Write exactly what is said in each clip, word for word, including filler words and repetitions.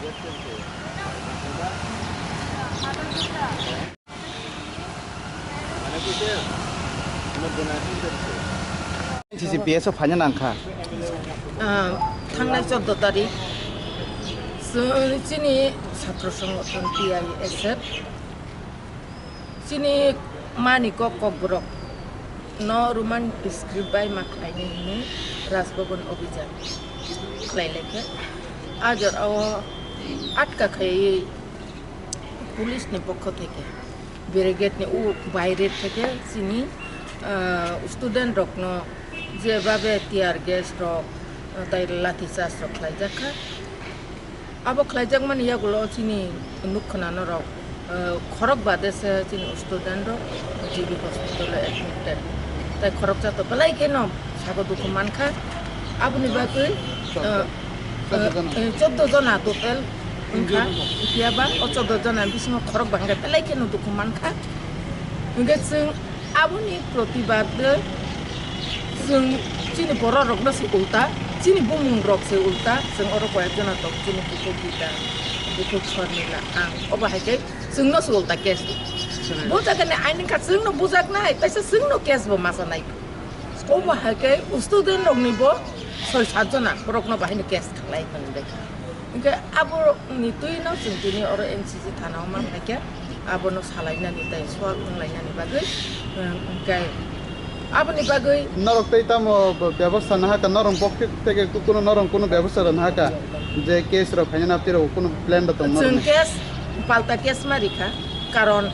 N C C P S o phaina nangkha. Ah, thangnai chordo tarik, chwng chini satro songothon T I S F, chini mani kok kokborok no Roman script bai ma khlaini hinwi Rajbhavan obhijan khlai laikha. A jora o atka khaiwi police ni pokho theke, brigade ni u baire theke chini, ah, student rokno je babe tear gas rok, ah, tai lathi charge rok khlai jak kha. Abo khlai jak mani yagulo chini nuk khna norok, ah, khorok bade se chini student rok G B hospital o admitted. Tai khoroksa to belai kheno sago dukhu mankha. Aboni bagwi, ah, ah, eh, chordo jona total wngkha. Phiya ba o chordo jona bisingo khorok bangkha belai kheno dukhu mankha. Hwnkhe chwng aboni protibad chwng chini borok rokno se ulta, chini bumung rok se ulta, chwng oro koyek jona tongo, chini bukhuk Gita, bukhuk Sormila, ang obo hai khe chwngno se ulta case. Bo jaga ni aini kha chwngno bujaknai, taisa chwngno case bo masanai. Omo hai khe student rokni bo soi sat jona borokno bahai no case khlai hwnwi bai kha. Hwnkhe abo ni twi no chwng tini oro N C C thana o man hai khe abono salainani tai swal wnglainani bagwi, hwnkhe aboni bagwi norok tei tamo bebostha nahaka, norok bokhe teke kuno norok kuno bebostha rw nahaka je case rok khaina napti rok kuno plan da tong chwng norok? Case palta case ma rikha, karon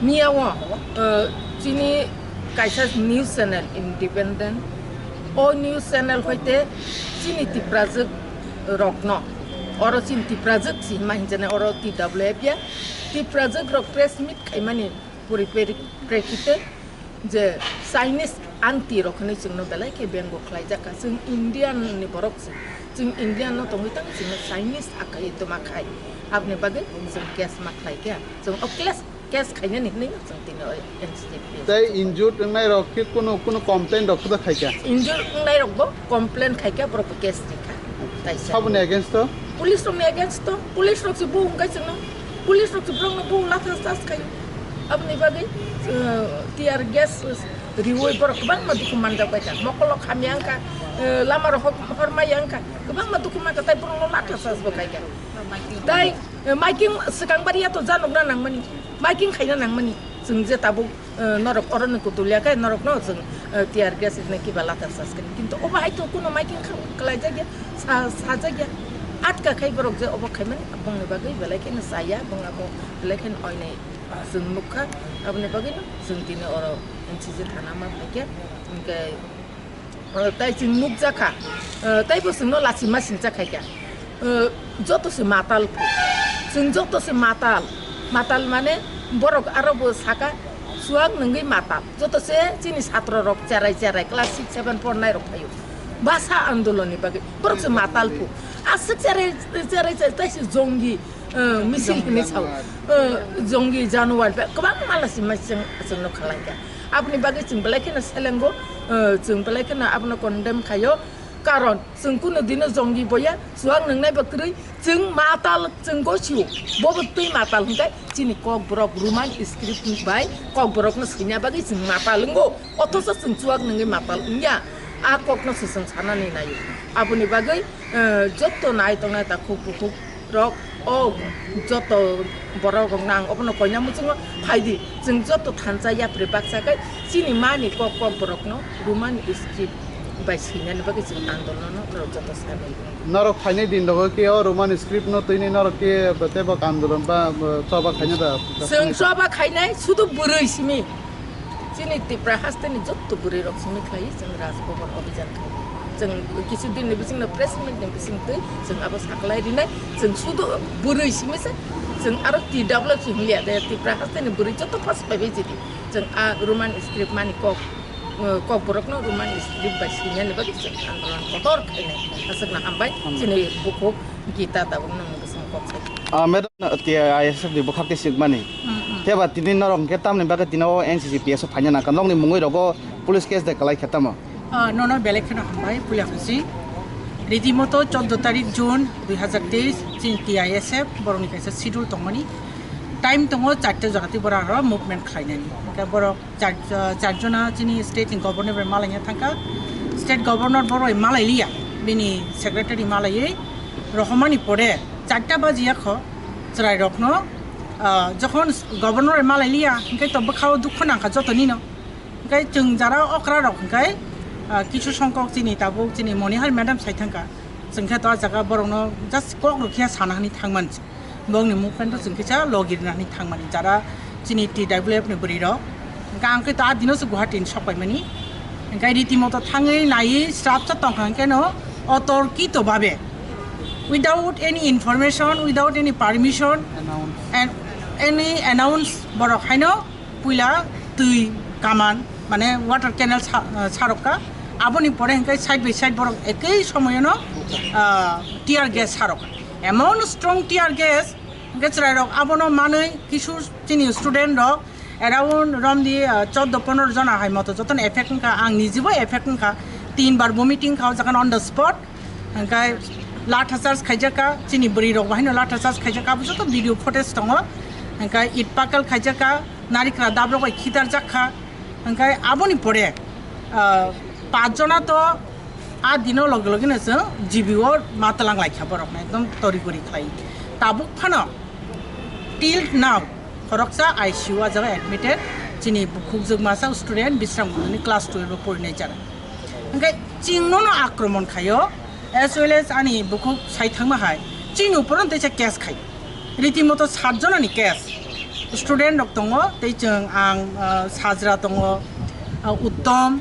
miya o, eh, chini kaisa news channel independent. O news channel hoite chini Tiprajwk rokno, oro chini Tiprajwk si hima hinjane oro T W F ya, Tiprajwk rok press meet khaimani pori peri-, prekite je Chinese anti rok hinwi chwngno belai khe bengo khlai jak kha. Chwng Indian ni borok se, chwng Indian no tongwi tang chwngno Chinese akai toma khai, aboni bagwi chwng case ma khlai kha. Chwng o case case khainani hinwi no chwng tini o N C C P S. Tei injured wngnai rok khe kuno, kuno complain rok khe khai kha? Injured wngnai rok bo complain khai kha, borok bo case ri kha. Kaisa. Saboni against o? Police rokni against o. Police rok se bo wngkha chwngno. Police rok se borokno bo latha charge khai. Aboni bagwi, uh, tear gas riwi borok kwbangma dukhu manjak bai kha. Mokolo khamya wngkha, uh, lama rok hor-, hormaya wngkha. Kwbangma dukhu mankha tai borokno latha charge bo khai kha. Tai Eh, miking swkang bariya to janokna nangmani, miking khaina nangmani. Chwng je tabuk, eh, norok oroni kutulia khe norokno chwng, eh, tear gas rwna kiba latar sas kani. Kintu obo hai to kuno miking kha-, khlaijakya, sa-, sajakya. Atka khai borok je obo khaimani, bongni bagwi belai kheno chaya, bong abo belai kheno oinai chwng nukha. Aboni bagwino chwng tini oro N C C thana ma phaikha. Hwnkhe Eh, tai chwng nukjakha, eh, taibo chwngno lachima singcha khaikha. Eh, joto se matal phu. Chwng joto se matal. Matal mane borok aro bo saka chuak nungwi matal. Joto se chini satro rok cherai cherai class six seven pornai rok phaio. Bhasha andolon ni bagwi borok se matal phu. Aswk cherai cherai cherai tai se jongi. Eh, misil hinwi sao. Eh, jongi januar ba kwbangma lachima chwng, chwngno khlai kha. Aboni bagwi chwng belai kheno selengo, eh, chwng belai kheno abono condemn khaio. Karon chwng kuno dino jongi boya, chuak nungnai bo kwrwi, chwng matal, chwng gosio. Bobo twi matal hwnkhe chini kokborok Roman script bai kokborokno swina bagwi chwng matal wngo. Othocho chwng chuak nungwi matal wngya. A kokno se chwng sanani naio. Aboni bagwi, eh, jotto nai tongnai takhuk bukhuk rok, o joto borok rokno ang obono koina muchungo phaidi. Chwng joto thansa yapri baksa khe chini mani kok, kok borokno Roman script bai swinani bagwi chwng andolon no norok joto samil wngdi. Norok phainai din rogo khe o Roman script no twini norok khe teibo andolon ba, ba choba khaina da? Chwng choba khainai sudu bwrwi simi. Chini Tipra hasteni jotto bwrwi rok simi khlai chwng Rajbhavan obhijan khai. Chwng kisu din ni bising no press meet ni bising twi chwng abo saklai rinai. Chwng sudu bwrwi simi se chwng aro T W F hinliya de Tipra hasteni bwrwi jotto first pai bai chidi. Chwng a Roman script mani kok, eh, kok borok no Roman script bai sinani bagwi chwng andolon kotor khainai. Aswkno hambai. Hambai. Chini bukhuk Gita tabuk nang bwswng kok sai. Ah, madam, T I S F ni bwkhak tei sikmani. Hmm, hmm. Tei ba tini norok hwnkhe tamni bagwi tini o N C C P S o phaina nangkha. Nokni mungwi rogo police case de kwlai khe tamo? Ah, nono belai kheno hambai, puya khusi. Ritimoto chordo tarik June dui hazar teis chini T I S F borokni kaisa schedule tongmani. Time tongo charta jora tei borok aro movement khlainani. Hwnkhe borok char, charjona chini state ni governor bai malaina thangkha. State governor borok bai malai liya, bini secretary malaiwi rohormani pore charta baji yakho chwrairokno, ah, jokhon governor bai malai liya, hwnkhe to bwkhao dukho nangkha jotonino. Hwnkhe chwng jara okra rok hwnkhe, ah, kisu songkok chini tabuk chini Monihar madam sai thangkha. Chwng khe to ah jaga borokno just kok rok khe sana hwnwi thangmani. Bongni movement o chwng kisa logi rwna hwnwi thangmani jara chini T W F ni bwrwi rok. Hwnkhe ang khe to ah dino se Guwahati ni sok paimani. Hwnkhe ritimoto thangwi naiwi srapsa tongkha hwnkhe no otorkito babe, without any information, without any permission, and any announce borok haino puila twi kaman, mane water canal sa-, sarokka. Aboni pore hwnkhe side by side borok ekei somoyono, ah, tear gas sarokka. Emon strong tear gas, hwnkhe chwrairok abono manwi kisu chini student rok around romdi, ah, chordo pondro jona hai moto jotono effect wngkha, ang nijibo effect wngkha, tinbar vomiting kha o jaga on the spot. Hwnkhe latha charge khaijakha, chini bwrwi rok bahaino latha charge khaijakha, abo joto video footage tongo. Hwnkhe it pakal khaijakha, narikra dabrok bai khitarjakha. Hwnkhe aboni pore, ah, pach jona to a dino loge loge no chwng G B o ma twlang laikha borokno ekdom tori gori khlai. Tabuk phano till now khoroksa I C U o ah jaga admitted chini bukhukjwk masa student Bisram Mondolni class twelve o porinai jara. Hwnkhe chwngno no akromon khaio, as well as ani bukhuk sai thangma hai chini uporo no teisa case khai. Ritimoto sat jonani case. Student rok tongo, tei chwng ang, ah, Sajra tongo, ah, Uttom,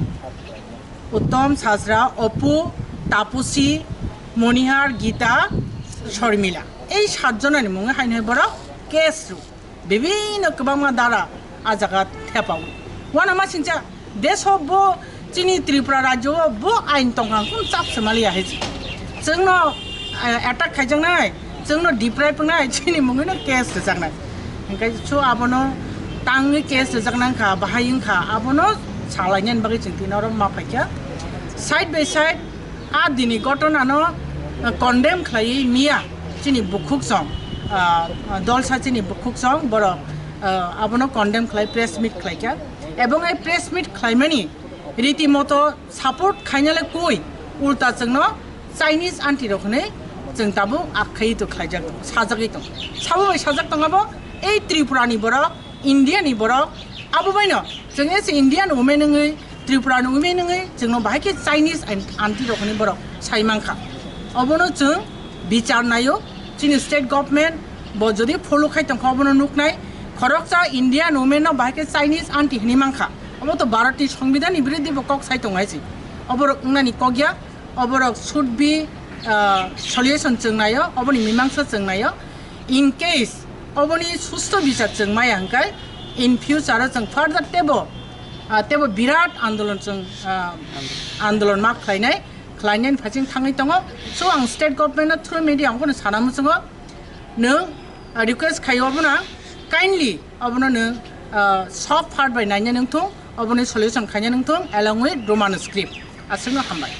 Uttom, Sajra, Opu, Tapusi, Monihar, Gita, Shormila. Ei sat jonani mungwi haino borok case rw. Bibhinno kwbangma dara ah jaga thepao. Uanama singcha deso bo chini Tripura rajyo o bo ain tongkha kunu chap se maliya hai se. Chwngno, eh, attack khaijaknai, chwngno deprive wngnai, chini mungwino case rwjaknai. Hwnkhe so abono tangwi case rwjakna wngkha, bahai wngkha, abono salainani bagwi chwng tini oro ma phaikha. Side by side, a dini ghotona no, eh, condemn khlaiwi miya chini bukhuk song, ah, dolsa chini bukhuk song borok, ah, abono condemn khlai press meet khlaikha. Ebong ai press meet khlaimani ritimoto support khainale koi, ulta chwngno Chinese anti rok hwnwi chwng tabuk akhai to khlaijak, sajagwi tong. Sabo bai sajak tongabo ei Tripura ni borok, India ni borok, abo baino chwng as Indian women wngwi, Tripura ni women wngwi chwngno bahai khe Chinese an-, anti rok hwnwi borok sai mankha. Obono chwng bichar naio, chini state government bo jodi follow khai tongkha obono nuknai, khoroksa Indian women no bahai khe Chinese anti hwnwi mankha. Obo to Bharat ni Songbidan ni biruddhi bo kok sai tongo hai se. Oborok wngnani kok ya, oborok should be, ah, solution chwng naio, oboni mimangsa chwng naio. In case oboni susto bichar chwng maya hwnkhe in future o chwng further tebo, ah, tebo birat andolon chwng, ah, andolon ma khlainai, khlainani phasing thangwi tongo. So ang state government no through media ang bono sana muchungo, nwng, ah, request khaio obono ang kindly obono nwng, ah, soft heart bai naina nwngthung, oboni solution khaina nwngthung along with Roman script. Aswkno hambai.